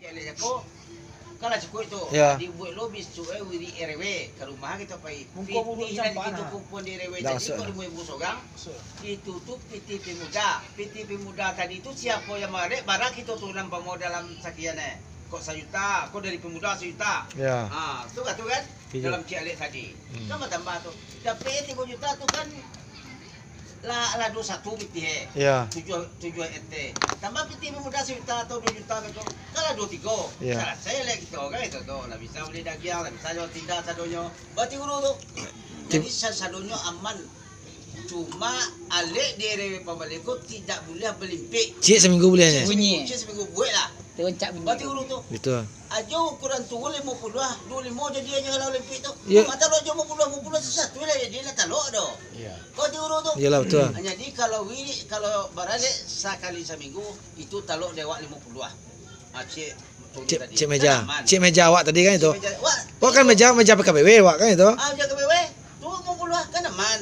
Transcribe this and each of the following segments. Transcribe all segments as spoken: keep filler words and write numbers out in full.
Elek jako, kan lah cukuik tu. Ya. Dibuek lo bisuak, eh, wirik R W ka rumah kito pai. Muko bulu pitih nan campur, ditutup nah. Kumpuan di R W tadi, kalau limo ribu sorang, ditutup pitih pemuda. Pitih pemuda tadi tu siapo yang marek, barang kito turunan pamo dalam sakian, eh. Kok sajuta, kok dari pemuda sajuta. Ya. Ha, tu kan, tu kan? Iya. Dalam ciek alek tadi. Hmm. Kan batambah tu. Dapek tigo juta tu kan, lah, lah duo satu pitih, eh. Iya. Tujuah, tujuah R T. Tambah pitih pemuda sajuta atau duo juta beko, kan lah duo tigo. Iya. Salasai lek kito, kan, itu tu. Lah bisa bali dagiang, lah bisa jual tindak sadonyo. Berarti guru tu. Jadi, sa-, sadonyo aman. Cuma alek di R W Pambaleh ko tidak buliah balimpik. Ciek saminggu buliah nyo. Bunyi. Ciek saminggu buek lah. Berarti guru tu. Betul. Ajo ukuran tuo limo puluah, duo limo jadi ajo lah Olimpik tu. Iya. Mata lo ajo limo puluah, limo puluah satu lah jadi lah talok do. Iya. Kau ti guru tu. Iyalah, betul. Jadi kalau wirik, kalau baralek sakali saminggu, itu talok dek awak limo puluah. Ah, ciek, ciek meja. Kan aman. Ciek meja awak tadi kan itu. Ciek meja. Wak, wak kan meja, meja P K B W wak kan itu. Ah, meja P K B W. Tu limo puluah kan aman.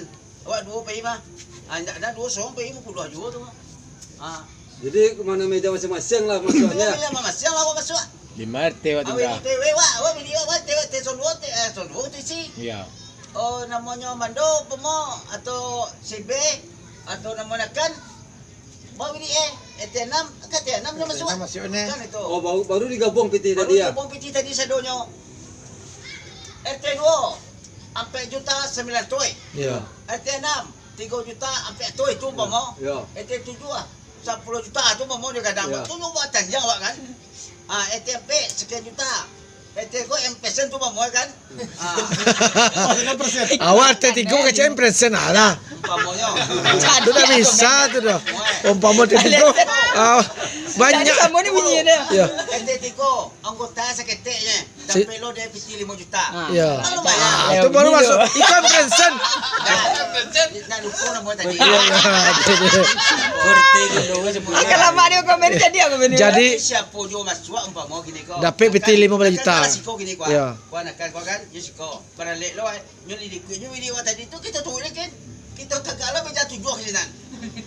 Awak duo pai mah. Ah, ndak, ndak duo sorong pai limo puluah juo tu mah. Ah. Jadi, ka mano meja masiang-masiang lah masuaknyo. Meja masiang-masiang lah awak masuak. Limo R T awak tingga. Awak di P W wak, awak di awak T W T son duo, T, eh, son duo tu isi. Iya. Oh, namonyo Mando, Pemo, atau C B, atau namo nakan. Baru di, eh, R T enam, ka R T enam lah masuak. R T enam masuak ni. Kan itu. Oh, baru, baru digabuang pitih tadi, ya? Baru digabuang pitih tadi sadonyo. R T duo, ampek juta sambilan ratuih. Iya. R T enam, tigo juta ampek ratuih tu umpamo. Iya. R T tujuah, sapuluah juta tu umpamo dia gadang. Iya. Tu nyo buat tanjang awak kan. Ah, R T ampek sakian juta. R T ko M P S N tu umpamo kan. Ah. Awak R T tigo kecek M P S N lah. Umpamonyo. Tu dah bisa tu dah. Umpamo R T tigo. Ah, banyak. Jadi sama ni bunyi dia. Ya. R T tigo, anggota saketeknyo. Si- Sampai lo dia pitih limo juta. Ah. Ya. Kan lumayan. Ah, tu baru masuk. Ikan prensen. Dah. Nak lupa nama tadi. Iya, iya. Kalau lama dia komen jadi apa ni? Jadi, siapa juo masuak umpamo gini ko. Dapat pitih limo baleh juta. Kan, kan siko gini ko. Ya. Ko nak kan, ko kan, yo siko. Baralek lo, eh. Nyo lidik, nyo lidik awak tadi tu, kito turuik kan. Kito tagak lah meja tujuah ka sinan.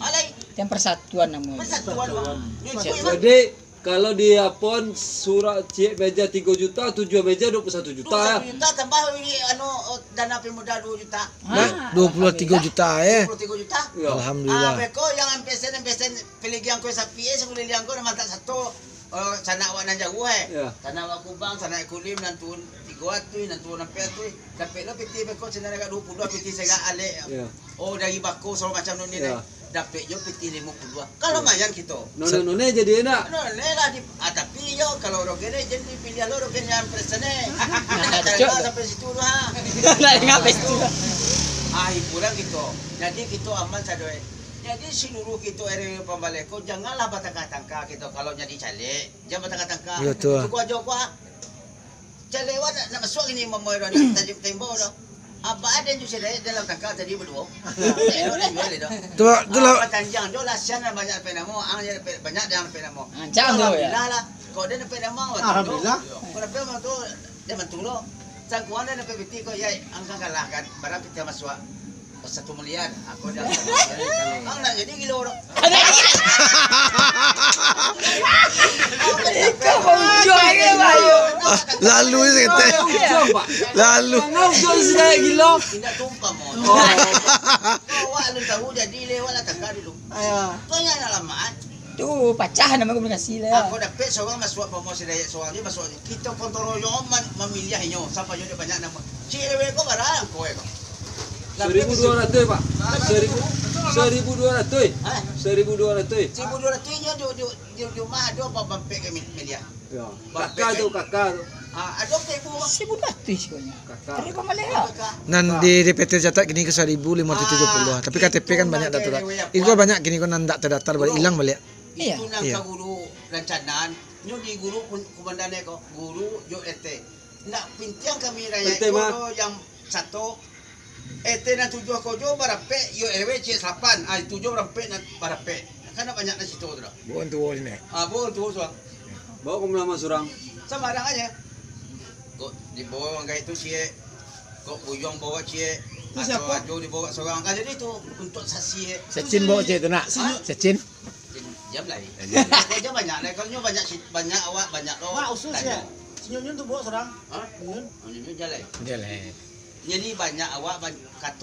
Alai. Yang persatuan namanya. Persatuan, Bang. Nyo ikut, Bang. Jadi, kalau di Apon, surang ciek meja tigo juta, tujuah meja duo puluah satu juta. Duo puluah satu juta tambah lagi, anu, dana pemuda duo juta. Nah, duo puluah tigo juta, eh. Duo puluah tigo juta. Ya. Alhamdulillah. Ah, beko yang M P S N, M P S N pilihan ko sapi, eh, sakuliliang ko nak mantak sato. Oh, sanak awak nan jauah, eh. Ya. Sanak awak Kubang, sanak Kulim, nan turun tigo ratuih, nan turun ampek ratuih. Dapek lo pitih beko, sinan agak duo puluah pitih sagak alek. Ya. Oh, dari bako, sagalo macam nonde. Ya. Dapek jo pitih limo puluah. Kan lumayan kito. Nonde-nonde jadi enak. Nonde lah, di, ah, tapi yo, kalau rogen, eh, jan dipiliah lo rogen yang persen, eh. Nah, cocok tu. Sampai situ tu, ha. Lah, ingat sampai situ. Ah, hiburan kito. Jadi, kito aman sado, eh. Jadi, seluruh kito R W Pambaleh ko, janganlah batangka-tangka kito kalau jadi caleg. Jan batangka-tangka. Yo, tu. Cukuik ajo ko, ah. Caleg awak nak, nak masuak gini, mamai dah, nak tajam tembok dah. Abah ada yang jual dalam tangka tadi baduo. Elok dah jual dah. Tu, tu lah. Apa tanjang jo lah, sian lah banyak dapat namo, ang je dapat banyak, dia dapat namo. Ah, jangan tu, ya. Alhamdulillah lah. Kok dia dapat namo, alhamdulillah. Kok dapat namo tu, dia bantu lo. Sangkuan dia dapat pitih kok, ya, angkang kalah kan. Barang pitih masuak. Satu miliar, aku dah. Ang nak jadi gilo orang. Iko ujung aja, Bayu. Lalu saketek. Ujung, Pak. Lalu. Ang ujung sudah gilo. Indak tumpah mo. Oh. Kau awak alun tahu jadi lewat lah taka dulu. Ayo. Kau yang nak lama, eh? Tu pacah nama komunikasi lah. Aku dapek sorang masuak pamo si Dayat sorang je masuak je. Kito gotong royong man-, mamiliah inyo, sapa jo dia banyak namo. Cik Dewe ko barang ko, eh, ko. Seribu dua ratus, Pak. Hah? Seribu, seribu dua ratus. Hah? Seribu dua ratus. Seribu dua ratus inyo di, di, di, di rumah ado apa bampek ka mi-, miliah? Ya. Bampek. Kaka tu, kaka tu. Ah, ado seribu. Seribu dua ratus sebenarnya. Kaka. Dari Pambaleh lah. Nan di D P T catat kini ko seribu lima ratus tujuh puluh. Ah, tapi K T P kan banyak dak terdaftar. Itu banyak kini ko nan dak terdaftar balik, hilang balik. Iya. Itu nan ka guru rancanaan, nyo di guru pun-, kumandan ko, guru jo R T. Ndak pintiang kami rakyat ko do yang sato, R T nan tujuah ko jo barapek, yo R W ciek salapan, ah, tujuah barapek nan barapek. Kan ndak banyak nan situ tu doh. Bukan tuo sini. Ah, bukan tuo suang. Bawa ke ulama surang. Sambarang aja. Kok di bawah urang gaek tu ciek, kok buyuang bawa ciek, atau ajo dibawa surang. Ah, jadi tu untuk saksi, eh. Secin bawa ciek tu nak. Hah? Secin. Jam lai. Jam. Kau aja banyak lai. Kalau nyo banyak si banyak awak banyak lo. Mak usul sih ya. Si Nyun Nyun tu buat seorang. Hah? Nyun. Oh, ini jalan. Jalan. Jadi banyak awak ban- kata